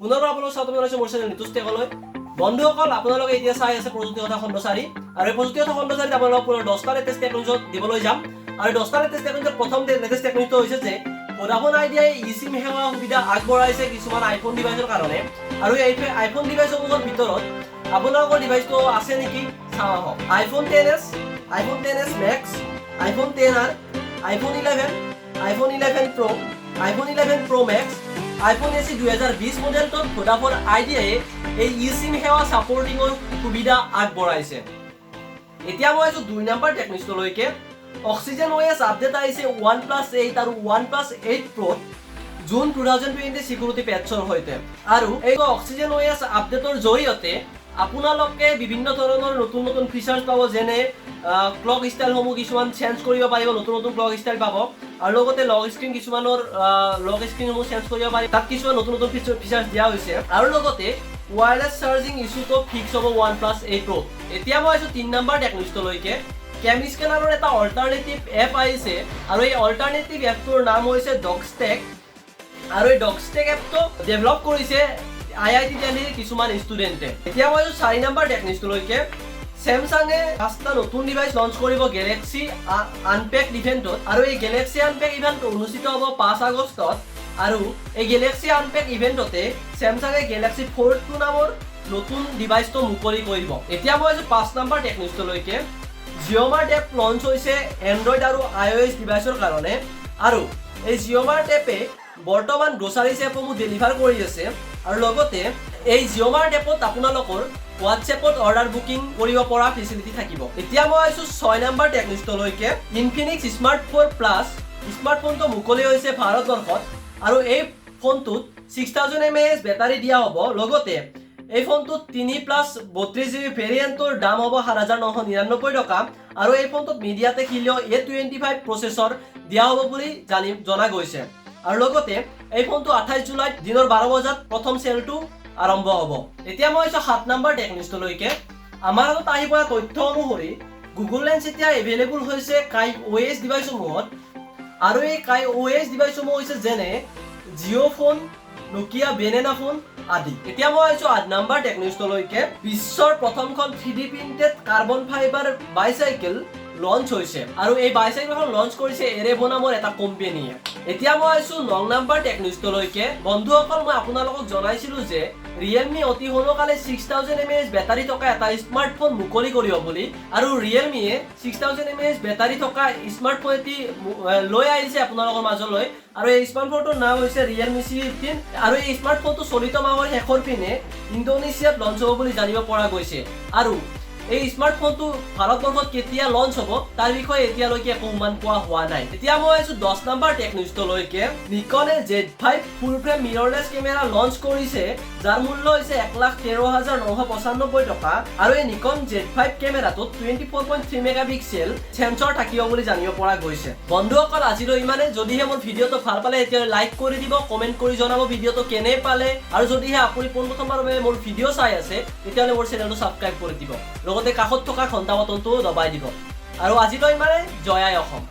পুনৰবাৰ আপোনালোক স্বাগতম জনাইছোঁ মোৰ চেনেল নিতুজ টেকলৈ। বন্ধুসকল, আপোনালোকে এতিয়া চাই আছে প্ৰযুক্তি কথা খণ্ড 4 আৰু এই প্ৰযুক্তি কথা খণ্ড 4ত আপোনালোকক পুনৰ 10টা লেটেষ্ট টেকনিউজত দিবলৈ যাম। আৰু 10টা লেটেষ্ট টেকনিউজৰ প্ৰথম লেটেষ্ট টেকনিউজটো হৈছে যে ভোডাফোন আইডিয়াই ই চিম সেৱা সুবিধা আগবঢ়াইছে কিছুমান আইফোন ডিভাইচৰ কাৰণে। আৰু এই আইফোন ডিভাইচসমূহৰ ভিতৰত আপোনালোকৰ ডিভাইচটো আছে নেকি চাওঁ আহক। IPhone 10s, iPhone 10s max, iPhone 10R, iPhone 11, iPhone 11 প্ৰ', আইফোন 11 প্ৰ' মেক্স, আইফোন এছ ই 2020 মডেলটোত ভোডাফোন আইডিয়াই এই ই চিম সেৱা ছাপৰ্টিঙৰ সুবিধা আগবঢ়াইছে। এতিয়া মই আছো 2 নম্বৰ টেকনিউজটোলৈকে। অক্সিজেন অ'এছ আপডেট আহিছে ওৱান প্লাছ 8 আৰু ওৱান প্লাছ 8 প্ৰ'ত জুন 2020 চিকিউৰিটি পেটছৰ সৈতে। আৰু এই অক্সিজেন অ'এছ আপডেটৰ জৰিয়তে আপোনালোকে বিভিন্ন ধৰণৰ নতুন নতুন ফিচাৰ্ছ পাব, যেনে ক্লক ষ্টাইলসমূহ কিছুমান চেঞ্জ কৰিব পাৰিব, নতুন নতুন ক্লক ষ্টাইল পাব আৰু লগতে লক স্ক্ৰীণ কিছুমানৰ লক স্ক্ৰীণসমূহ চেঞ্জ কৰিব পাৰিব। তাত কিছুমান নতুন নতুন ফিচাৰ্ছ দিয়া হৈছে আৰু লগতে ৱায়াৰলেছ চাৰ্জিং ইছ্যুটো ফিক্স হ'ব ওৱান প্লাছ 8 প্ৰ'ত। এতিয়া মই আছো 3 নম্বৰ টেকনিউজটোলৈকে। কেম স্কেনাৰৰ এটা অল্টাৰনেটিভ এপ আহিছে আৰু এই অল্টাৰনেটিভ এপটোৰ নাম হৈছে ডগষ্টেক। আৰু এই ডগষ্টেক এপটো ডেভেলপ কৰিছে আইআইটি দিল্লীৰ কিছুমান ষ্টুডেণ্টে। এতিয়া মই আছো 4 নম্বৰ টেকনিউজটোলৈকে। চেমচাঙে পাঁচটা নতুন ডিভাইচ লঞ্চ কৰিব গেলেক্সি আনপেক ইভেণ্টত। আৰু এই গেলেক্সি আনপেক ইভেণ্ট অনুষ্ঠিত হ'ব 5 আগষ্টত। আৰু এই গেলেক্সি আনপেক ইভেণ্টতে চেমচাঙে গেলেক্সি ফ'ল্ড 2 নামৰ নতুন ডিভাইচটো মুকলি কৰিব। এতিয়া মই আছো 5 নম্বৰ টেকনিউজটোলৈকে। জিঅ'মাৰ্ট এপ লঞ্চ হৈছে এণ্ড্ৰইড আৰু আই অ' এছ ডিভাইচৰ কাৰণে। আৰু এই জিঅ'মাৰ্ট এপে বৰ্তমান গ্ৰ'চাৰীজ এপসমূহ ডেলিভাৰ কৰি আছে আৰু লগতে এই জিঅ'মাৰ্ট এপত আপোনালোকৰ হোৱাটছএপত অৰ্ডাৰ বুকিং কৰিব পৰা ফেচিলিটি থাকিব। এতিয়া মই আহিছোঁ 6 নম্বৰ টেকনিউজটোলৈকে। ইনফিনিক্স স্মাৰ্ট 4 প্লাছ স্মাৰ্টফোনটো মুকলি হৈছে ভাৰতবৰ্ষত আৰু এই ফোনটোত 6000 mAh battery দিয়া হ'ব। লগতে এই ফোনটোত 3 প্লাছ 32 জিবি ভেৰিয়েণ্টৰ দাম হ'ব 7999 টকা। আৰু এই ফোনটোত মিডিয়াটেক হিলিঅ' এ25 প্ৰচেছৰ দিয়া হ'ব বুলি জনা গৈছে। আৰু লগতে এই ফোনটো 28 জুলাইত দিনৰ 12 বজাত প্ৰথম চেলটো আৰম্ভ হ'ব। এতিয়া মই আহিছোঁ 7 নম্বৰ টেকনিউজটোলৈকে। আমাৰ হাতত আহি পৰা তথ্য অনুসৰি গুগল লেন্স এতিয়া এভেইলেবল হৈছে কাই অ' এছ ডিভাইচসমূহত। আৰু এই কাই অ' এছ ডিভাইচসমূহ হৈছে যেনে জিঅ' ফোন, নকিয়া বেনেনা ফোন আদি। এতিয়া মই আহিছোঁ 8 নম্বৰ টেকনিউজটোলৈকে। বিশ্বৰ প্ৰথমখন 3D printed carbon fibre bicycle launch হৈছে আৰু এই বাইচাইকেলখন লঞ্চ কৰিছে এৰেভো নামৰ এটা কোম্পেনীয়ে। এতিয়া মই আহিছোঁ 9 নম্বৰ টেকনিউজটোলৈকে। বন্ধুসকল, মই আপোনালোকক জনাইছিলোঁ যে ৰিয়েলমি অতি সোনকালে 6000 mAh battery থকা এটা স্মাৰ্টফোন মুকলি কৰিব বুলি। আৰু ৰিয়েলমিয়ে 6000 mAh battery থকা স্মাৰ্টফোন এটি লৈ আহিছে আপোনালোকৰ মাজলৈ। আৰু এই স্মাৰ্টফোনটোৰ নাম হৈছে ৰিয়েলমি চি15। আৰু এই স্মাৰ্টফোনটো চলিত মাহৰ শেষৰ পিনে ইণ্ডোনেছিয়াত লঞ্চ হ'ব বুলি জানিব পৰা গৈছে। আৰু এই স্মাৰ্টফোনটো ভাৰতবৰ্ষত কেতিয়া লঞ্চ হ'ব, তাৰ বিষয়ে এতিয়ালৈকে একো উমান পোৱা হোৱা নাই। এতিয়া মই আহিছো 10 নম্বৰ টেকনিউজটোলৈকে। নিকনে জেড5 ফুল ফ্ৰেম মিৰৰলেছ কেমেৰা লঞ্চ কৰিছে, যাৰ মূল্য হৈছে 1,13,995 টকা। আৰু এই নিকন জেড5 কেমেৰাটোত 24.3 মেগাপিক্সেল চেন্সৰ থাকিব বুলি জানিব পৰা গৈছে। বন্ধুসকল, আজিলৈ ইমানে। যদিহে মোৰ ভিডিঅ'টো ভাল পালে, তেতিয়াহ'লে লাইক কৰি দিব, কমেণ্ট কৰি জনাব ভিডিঅ'টো কেনে পালে। আৰু যদিহে আপুনি পোনপ্ৰথমবাৰৰ বাবে মোৰ ভিডিঅ' চাই আছে, তেতিয়াহ'লে মোৰ চেনেলটো ছাবস্ক্ৰাইব কৰি দিব, লগতে কাষত থকা ঘণ্টা বটনটোও দবাই দিব। আৰু আজিলৈ ইমানে। জয় আই অসম।